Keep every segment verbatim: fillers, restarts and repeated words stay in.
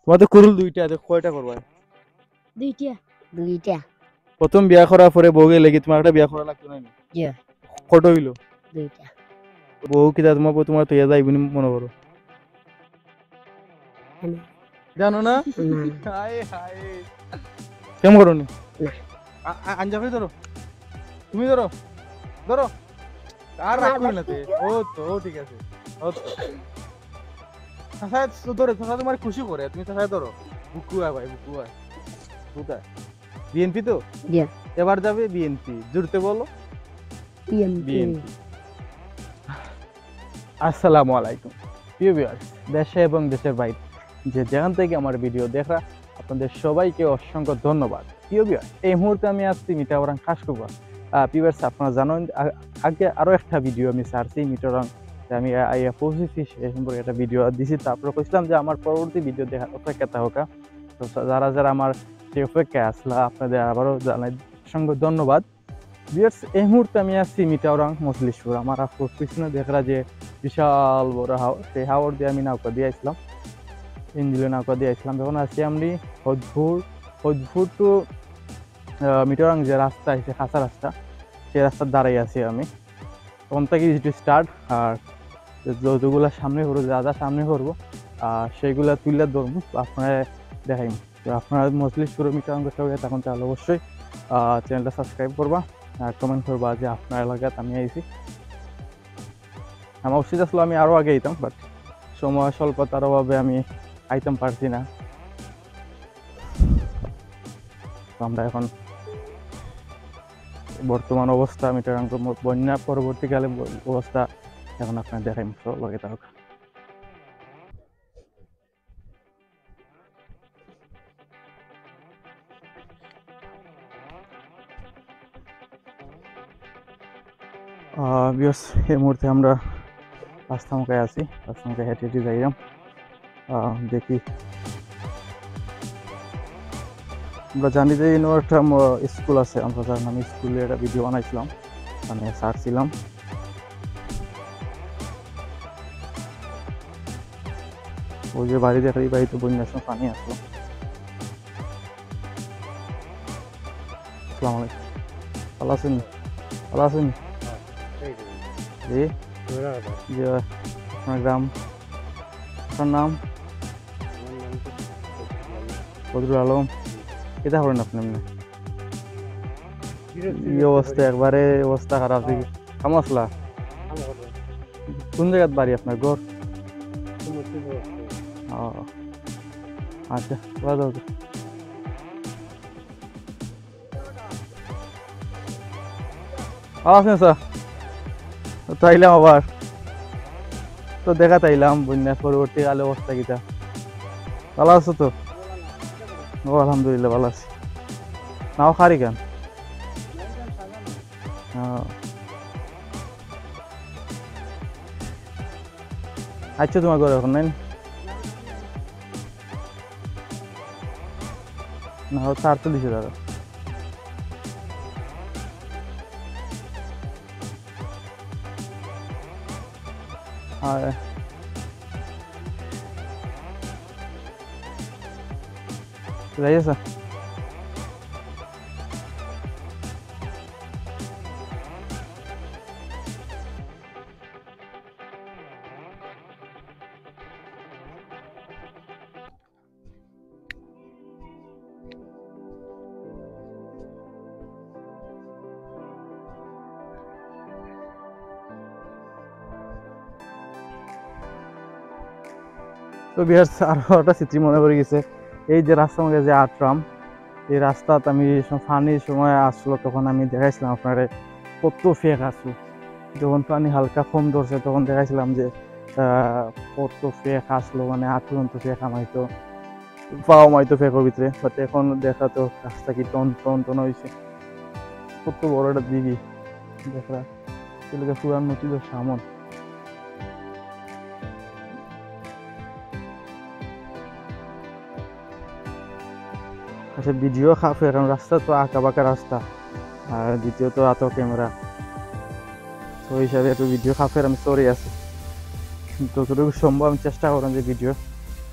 তোমার তো কুরুল দুইটা, তো কয়টা করবা? দুইটা। দুইটা। প্রথম বিয়া করার পরে বউ গেলে কি তোমার একটা বিয়া করা লাগতো না নি? জি। কয়টা অইলো? দুইটা। বউ কিতা তোমার বউ তোমার থইয়া যাইবো নি মনে করো? জানো না? না। হায় হায়। কেমন করো নি? না। আ-, আ-, আঞ্জা ভাই ধরো। তুমি ধরো। ধরো। আর রাগ আমার করো না তে। ও তো, ও ঠিক আছে। ও তো। চাচা তো ধরে, চাচা তোমার খুশি করে। তুমি চাচা ধরো। বুকুয়া ভাই, বুকুয়া। কোথায়? বিএনপি তো? জি। এবার যাবে বিএনপি। জুড়তে বলো। বিএনপি। বিএনপি। আসসালামু আলাইকুম। প্রিয় ভিউয়ার্স, দেশে এবং দেশের বাইরে যে যেখান থেকে আমার ভিডিও দেখরা, আপনাদের সবাইকে অসংখ্য ধন্যবাদ। প্রিয় ভিউয়ার্স, এই মুহূর্তে আমি আছি মিঠাওরাং খাসকুবা। আহ, ভিউয়ার্স, আপনারা জানেন, আ-, আগে আরও একটা ভিডিও আমি ছাড়ছি মিঠাওরাং, যে আমি আ-, আইয়া পৌঁছেছি, সে সম্পর্কে একটা ভিডিও দিছি। তারপরে কইছিলাম যে আমার পরবর্তী ভিডিও দেখার অপেক্ষা থাকা। তো যারা যারা আমার সেই অপেক্ষায় আসলা, আপনাদের আবারও জানাই অসংখ্য ধন্যবাদ। ভিউয়ার্স, এই মুহূর্তে আমি আছি মিঠাওরাং মজলিশপুর। আমার আফুর পিছনে দেখরা যে বিশাল বড় হাওর, সেই হাওর দিয়ে আমি নৌকা দিয়ে আসলাম, ইঞ্জিলে নৌকা দিয়ে আসলাম। এখন আছি আমি হজপুর, হজপুর to, আহ, মিঠাওরাং যে রাস্তা আছে, কাঁচা রাস্তা, সেই রাস্তার ধারেই আছি আমি। তখন থেকে ভিডিও স্টার্ট। আর যতগুলা সামনে পড়বো, যা যা সামনে পড়বো, আহ, সেইগুলা তুলে ধরবো, আপনারা দেখাইমু। তো আপনারা মজলিশপুর মিঠাওরাং সবাই তখন তাহলে অবশ্যই, আহ, চ্যানেলটা সাবস্ক্রাইব করবা আর কমেন্ট করবা যে আপনার এলাকাত আমি আইছি। আমার উচিত আসলে আমি আরও আগে আইতাম, বাট সময় স্বল্পতার অভাবে আমি আইতাম পারছি না। তো আমরা এখন বর্তমান অবস্থা, মিঠাওরাং ম-, বন্যা পরবর্তীকালে ব-, অবস্থা এখন আপনারা দেখাইমু, তো লগে থাকুক। আহ, ভিউয়ার্স, এই মুহূর্তে আমরা রাস্তা মুখে আছি, রাস্তা মুখে হেঁটে হেঁটে যাইলাম। আহ, দেখি, আমরা জানি যে ইনো একটা ম-, স্কুল আছে, আমরা যার নামে স্কুলে একটা ভিডিও বানাইছিলাম, মানে ছাড়ছিলাম। ওই যে বাড়ি দেখরা, এই বাড়িতে বন্যার সময় পানি আসলো। আসসালামু আলাইকুম। ভালো আছেন? ভালো আছেন? জি? জি ভাই। আপনার গ্রাম? আপনার নাম? বদরুল আলম। কিতা করেন আপনি এমনি? এই অবস্থা, একবারে অবস্থা খারাপ দেখি। কামো আছলা? কোন জাগাত বাড়ি আপনার ঘর? ও, আচ্ছা, ভালো থাকো। ভালো আছেন স্যার? তো আইলাম আবার। তো দেখাত আইলাম বন্যা পরবর্তীকালে অবস্থা কিতা। ভালো আছো তো? ও, আলহামদুলিল্লাহ, ভালো আছি। নাও খারি খান। ও। আচ্ছা, তোমার ঘর এখন নাই? না, ও তার তো দিছে দাদা। আর যাই আছে। তো ভিউয়ার্স, আরো একটা স্মৃতি মনে পড়ি গেছে। এই যে রাস্তার মাঝে যে আটরাম, এই রাস্তাত আমি যখন পানির সময় আসলো, তখন আমি দেখাইছিলাম আপনারে কত ফেক আসলো। যখন পানি হালকা কম ধরছে, তখন দেখাইছিলাম যে, আহ, কত ফেক আসলো, মানে আটু অন্ত ফেক হামাইতো, পাও হামাইতো ফেকর ভিতরে। But এখন দেখরা তো রাস্তা কি টন টন টন হইছে, কত বড় একটা দিঘি দেখরা। এলাকা পুরান মসজিদের সামন। আচ্ছা, ভিডিও খাফের, কারণ রাস্তা তো আঁকা বাঁকা রাস্তা, আর দ্বিতীয়ত আতো ক্যামেরা, তো ওই হিসাবে একটু ভিডিও খাফের, আমি সরি আছি। যতটুকু সম্ভব আমি চেষ্টা করলাম যে ভিডিও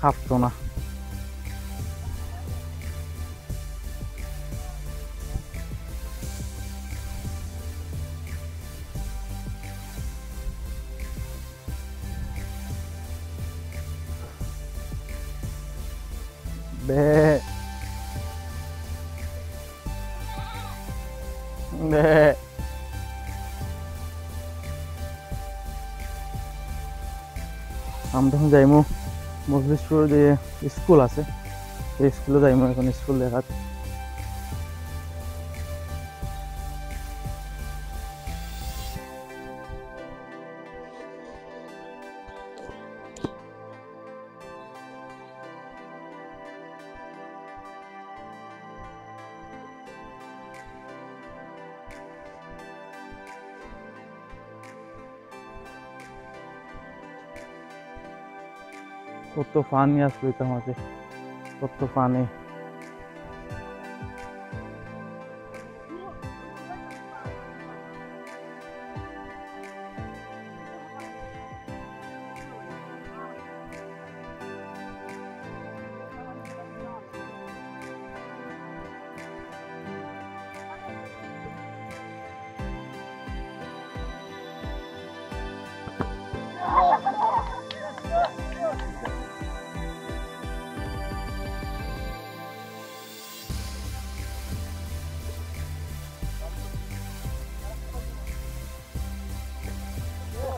খাফতো না। দে। দে। আমরা এখন যাইমু মজলিশপুর যে স্কুল আছে, এই স্কুলে যাইমু এখন স্কুল দেখাত। কত পানি আসলো ইটার মাঝে, কত পানি।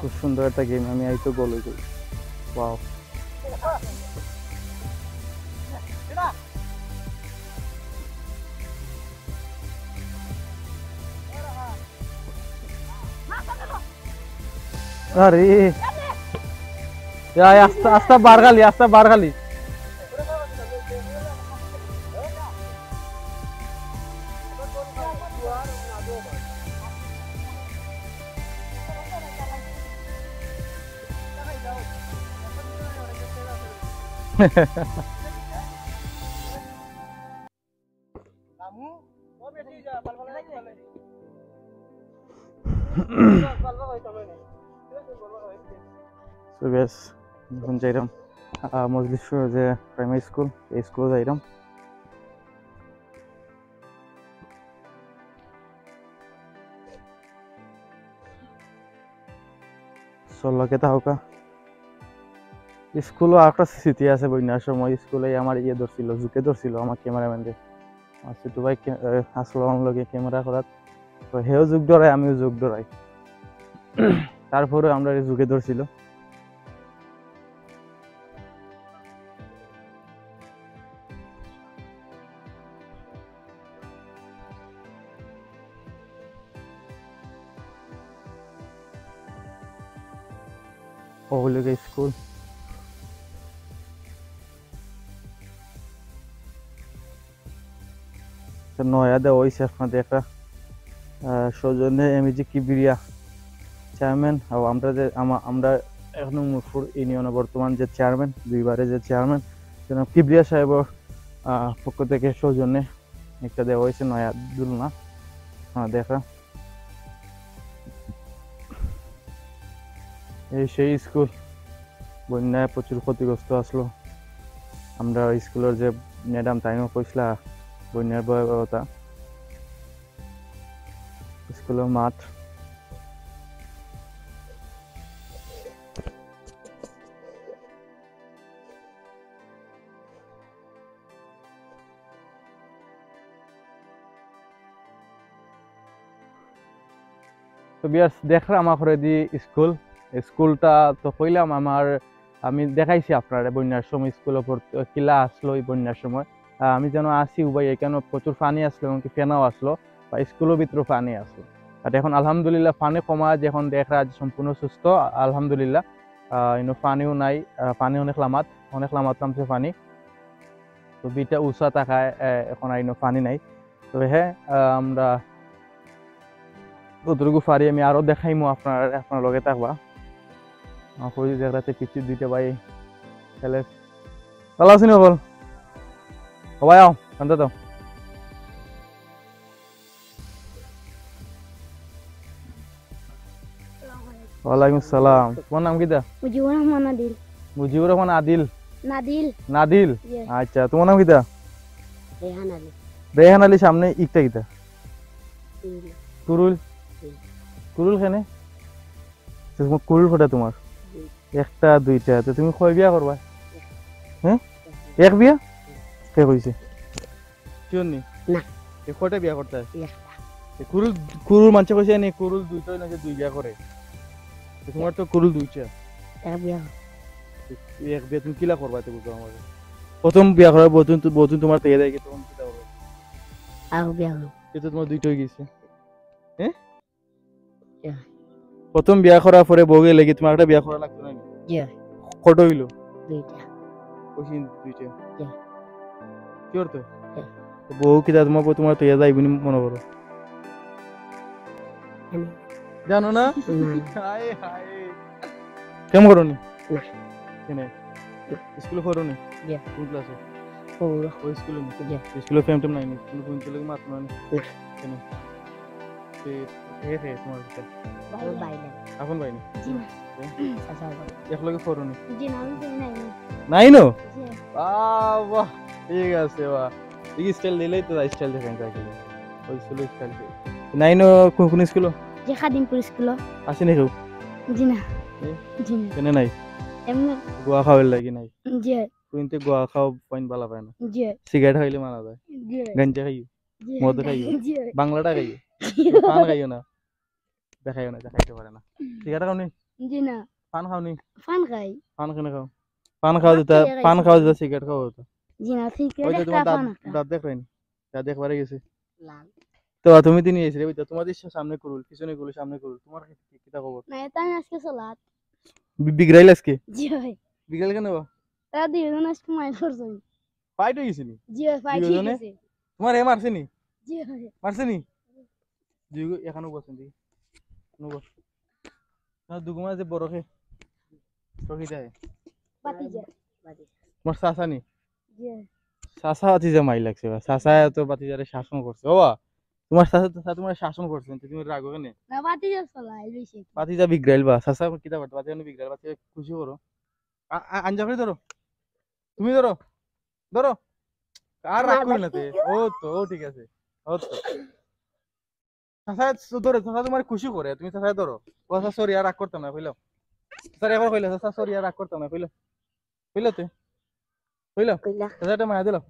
খুব সুন্দর একটা গেম, আমি এই তো গোল হয়ে যাই। ওয়াও। আরে, আস্তা আস্তা বারগালি, আস্তা বারগালি। So guys, এখন যাইরাম, আহ, মজলিশপুর যে প্রাইমারি স্কুল, এই স্কুলে যাইরাম। চলো, কেতা হোকা। স্কুলও আরেকটা স্মৃতি আছে, বন্যার সময় স্কুলে আমার ইয়ে ধরছিল, জুকে ধরছিল আমার ক্যামেরাম্যানরে। আমার ছোট ভাই কে-, এ, আসলো আমার লগে ক্যামেরা করাত। তো হেও জুক ধরায়, আমিও জুক ধরাই। তারপরে আমরা এই জুকে ধরছিল। ও হইল গিয়ে স্কুল। তো নয়া দেওয়া হইছে আপনাদের একটা, আহ, সৌজন্যে এম ই জি কিবরিয়া চেয়ারম্যান, আর আমরা যে, আমা-, আমরা এক নং মুরপুর ইউনিয়নের বর্তমান যে চেয়ারম্যান, দুইবারে যে চেয়ারম্যান, জনাব কিবরিয়া সাহেবর, আহ, পক্ষ থেকে সৌজন্যে একটা দেওয়া হইছে নয়া দুলনা। হ্যাঁ, দেখা। এই সেই স্কুল, বন্যায় প্রচুর ক্ষতিগ্রস্ত আসলো। আমরা স্কুলের যে ম্যাডাম, তাইনও কইসলা বন্যার ভয়াবহতা। স্কুলের মাঠ। তো ভিউয়ার্স, দেখরাম আমার ঘরেদি স্কুল। স্কুলটা তো কইলাম আমার, আমি দেখাইছি আপনারে বন্যার সময় স্কুল কিলা আসলো এই বন্যার সময়। আহ, আমি যেন আছি উবাই, এখানে প্রচুর পানি আসলো, এমনকি ফেনাও আসলো, বা স্কুলের ভিতরে পানি আসলো। But এখন আলহামদুলিল্লাহ পানি কমা, যে এখন দেখরা আজ সম্পূর্ণ সুস্থ, আলহামদুলিল্লাহ। আহ, ইনো পানিও নাই, আহ, পানি অনেক লামাত, অনেক লামাত লামছে পানি। তো বিটা উষা থাকায়, আহ, এখন আর ইনো পানি নাই। তবে হ্যাঁ, আহ, আমরা যতটুকু পারি আমি আরো দেখাইমু আপনার, আপনার লগে থাকবা। আমার পরিচিত এক রাতে পিছিয়ে দুইটা ভাই খেলে। ভালো আছেন বল? ও ভাই, আও, কান্দা দাও। ওয়ালাইকুম সালাম। তোমার নাম কিতা? মুজিবুর রহমান আদিল। মুজিবুর রহমান আদিল। নাদিল। নাদিল? Yes। আচ্ছা, তোমার নাম কিতা? রেহান আলী। রেহান আলী, সামনে ইকটা কিতা? কুরুল। কুরুল? হুম। কুরুল কেনে? তো তোমার কুরুল কটা তোমার? হুম। একটা, দুইটা। তো তুমি কয় বিয়া করবা? হ্যাঁ? এক বিয়া? কে কইছে? শিওর নি? না। এ কয়টা বিয়া করতে আছে? একটা। এ কুরুল, কুরুল মানষে কইছে নি, কুরুল দুইটা অইলে দুই বিয়া করে। এ তোমার তো কুরুল দুইটা। এক বিয়া। এ এক বিয়া তুমি কিলা করবা, তো বুঝো আমারে। প্রথম বিয়া করার বউ তো, বউ তো তোমার থেকে দেয় কি, তখন কিতা করবা? আরো বিয়া করবো। এ তো তোমার দুইটা অই গেছে। হ্যাঁ? জি। প্রথম বিয়া করার পরে বউ গেলে কি তোমার একটা বিয়া করা লাগতো না নি? জি। কয়টা অইলো? দুইটা। ওই দিন দুইটা? জি। শিওর তো? জি। তো বউ কিতা তোমার বউ তোমার তো ইয়া যাইবো নি মনে করো? জানি। জানো না? না। হায় হায়। প্রেম করো নি? না। কেনে? স্কুলে পড়ো নি? জি। কোন ক্লাসে? পড়ো। ওই স্কুলে নি? জি। স্কুলে প্রেম টেম নাই নি? কোনো প্রেম টেম মাত না নি? না। কেনে? কে, কে, কে তোমার কাছে? আমার ভাই নাই। আপন ভাই নি? জি না। হ্যাঁ? আচ্ছা, আচ্ছা। এক লগে পড়ো নি? জি না, আমি তো নাই না। নাই নো? জি। বাবা, ঠিক আছে বা। এই স্টাইল দিলেই তো স্টাইল দেখেন কাকে। ওই স্কুলে স্টাইল। নাইনো কোন, কোন স্কুলো? যে খাদিমপুর স্কুলো। আছে নি কেউ? জি না। এ? জি না। কেনে নাই? এমনি। গুয়া খাওয়ার লাগি নাই? জি। তুমি তো গুয়া খাও, পাইন বালা পায় না। জি। সিগারেট খাইলে মানা যায়। জি। গাঞ্জা খাইও। জি। মদ খাইও। জি। বাংলাটা খাইও। পান খাইও না। দেখাইও না, দেখাইতে পারে না। সিগারেট খাও নি? জি না। পান খাও নি? পান খাই। পান কেনে খাও? পান খাও পান যেটা, খাই, পান খাই। খাও যেটা, সিগারেট খাও ওটা। জি না, সিগারেট ওই যে একটা তোমার দাঁত, পান একটা। দাঁত দেখ রাইনি? দাঁত একবারে গেছে। লাল। তো তুমি দিনই এসে রে, তোমার দেশের সামনে কুরুল, পিছনে কুরুল, সামনে কুরুল। তোমার কি, কি, কিতা খবর? না, এটা আমি আজকে সালাদ। বি-, বিগড়াইল আজকে? জি ভাই। বিগড়াইল কেনে বা? তারা দুইজন আজকে মাইর করছে। ফাইট হয়ে গেছে নি? জি ভাই, ফাইট হয়ে দুইজনে? গেছে। তোমার এ মারছে নি? জি ভাই। মারছে নি? দুই গো-, এখানে বসেন দেখি। এখানে বস। না, দুগুমা যে বড় খে। তো কি দেয়? ভাতিজা। তোমার চাচা নি? জি। চাচা ভাতিজা মাই লাগছে বা। চাচা তো ভাতিজারে শাসন করছে। ও বা, তোমার চাচা তো, চাচা তোমার শাসন করছে, তো তুমি রাগো কেনে? না, ভাতিজা চলাই বেশি। ভাতিজা বিগড়াইল বা, চাচা কিতা করতে? ভাতিজা নি বিগড়াইল, ভাতিজা খুশি করো। আ-, আ-, আঞ্জা করে ধরো। তুমি ধরো। ধরো। আর রাগ আমার করো না তে। ও তো, ও ঠিক আছে। ও তো। চাচা তো ধরো, চাচা তোমার খুশি করে, তুমি চাচা ধরো। ও চাচা, সরি, আর রাগ করতাম না, কইলাম। স্যার, এবার কইলে, চাচা, সরি, আর রাগ করতাম না, কইলাম। কইলা তুই? কইলা? কইলা। চাচা, একটা মায়া দিলাম।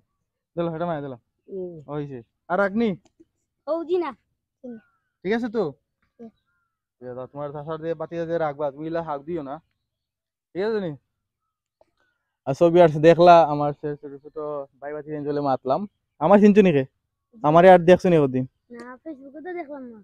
দিলাম, একটা মায়া দিলাম। হুম। হইছে। আর রাগ নি? ও জি না। ঠিক আছে তো? হুম। ইয়া দাও, তোমার চাচার যে বাতি যে রাখবা, তুমি ইলা হাক দিও না। ঠিক আছে নি? আর সব viewers দেখলা, আমার সে ছোট ছোট ভাই ভাতি এনজলে মাতলাম। আমার চিনছো নি কে? জি। আমারে আর দেখছো নি কদিন? না, Facebook-এ তো দেখলাম না।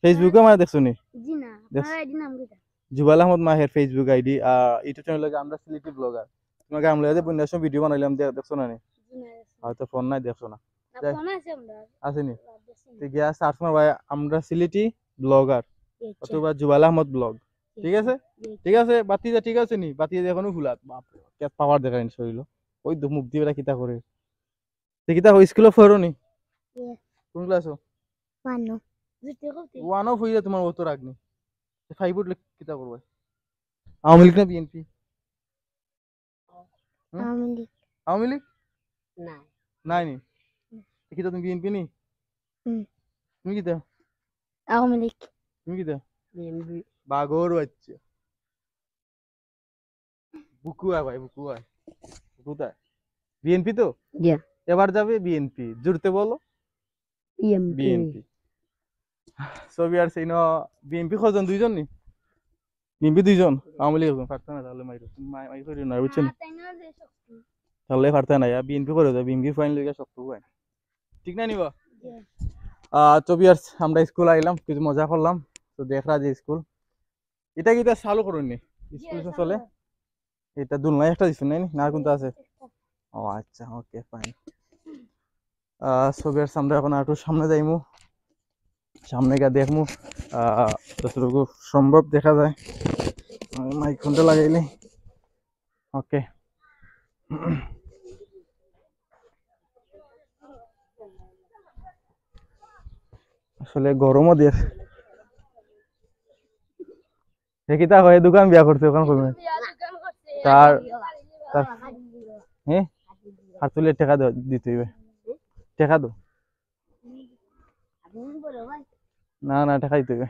Facebook-এ আমারে দেখছো নি? জি না, দেখ- আপনার ID নাম কিতা? জুবাল আহমদ মাহের Facebook ID, আর YouTube channel লাগে আমরা সিলেটি vlogger। তোমাকে আমরা যে বন্যার সময় video বানাইলাম, দে-, দেখছো না নি? জি না, দেখছি না। হয়তো ফোন নাই, দেখছো না। না, যাই- ফোন আছে আমরা। আছে নি? আর দেখছি না। তো গিয়া search মারবা আমরা সিলেটি vlogger আচ্ছা। অথবা জুবাল আহমদ vlog। ঠিক আছে? জি। ঠিক আছে? বাতি যা ঠিক আছে নি? বাতি যা এখনো ফুলাত। বাপ রে, কে power দেখায় নি শরীলো। ওই তো মুখ দিয়ে বেটা কিতা করে। তো কিতা হয়, স্কুলো পড়ো নি? ইয়ে। কোন ক্লাসো? One-ও। One-ও পড়িয়া তোমার অত রাগ নি। Five উঠলে কিতা করবে? আওয়ামী লীগ না বিএনপি? হুম? আওয়ামী লীগ। আওয়ামী লীগ? নাই। নাই নি? হুম। কিতা তুমি বিএনপি নি? হুম। তুমি কিতা? আওয়ামী লীগ। তুমি কিতা? বিএনপি। বাগর বাচ্চা। বুকুয়া ভাই, বুকুয়া। বুকুতা। বিএনপি তো? জি। এবার যাবে বিএনপি। জুড়তে বলো। বিএনপি। বিএনপি। So viewers, ইনো বিএনপি কজন? দুইজন নি? বিএনপি দুইজন, আওয়ামী লীগ একজন। পারতা না তাহলে মাইরো। মাই-, মাই করি না, বুঝছো নি? তাহলে পারতা না, ইয়া বিএনপি করে দাও, বিএনপি ফাইন লইয়া শক্ত হয়। ঠিক না নিবা? জি। আহ, তো viewers, আমরা স্কুল আইলাম, কিছু মজা করলাম। তো দেখরা যে স্কুল। এটা কি এটা চালু করুন নি? জি, স্কুল চালু চলে? হয়। এটা দুলনা একটা দিছেন, নাই নি? না, আর কোনটা আছে? একটা। ও আচ্ছা, okay, fine। আহ, so viewers, আমরা এখন আরেকটু সামনে যাইমু। সামনে গিয়া দেখমু, আহ, যতটুকু সম্ভব দেখা যায়। আমি মাইক ফোনটা লাগাইলে। Okay। আসলে গরমও দের। এ কিতা কয়, দোকান বিয়া করছে, ওখান করবে। তার, তার, হ্যাঁ? আর তুলে টাকা দাও, দিতে হইবে। টাকা দাও। না, না, টাকা দিতে হইবে।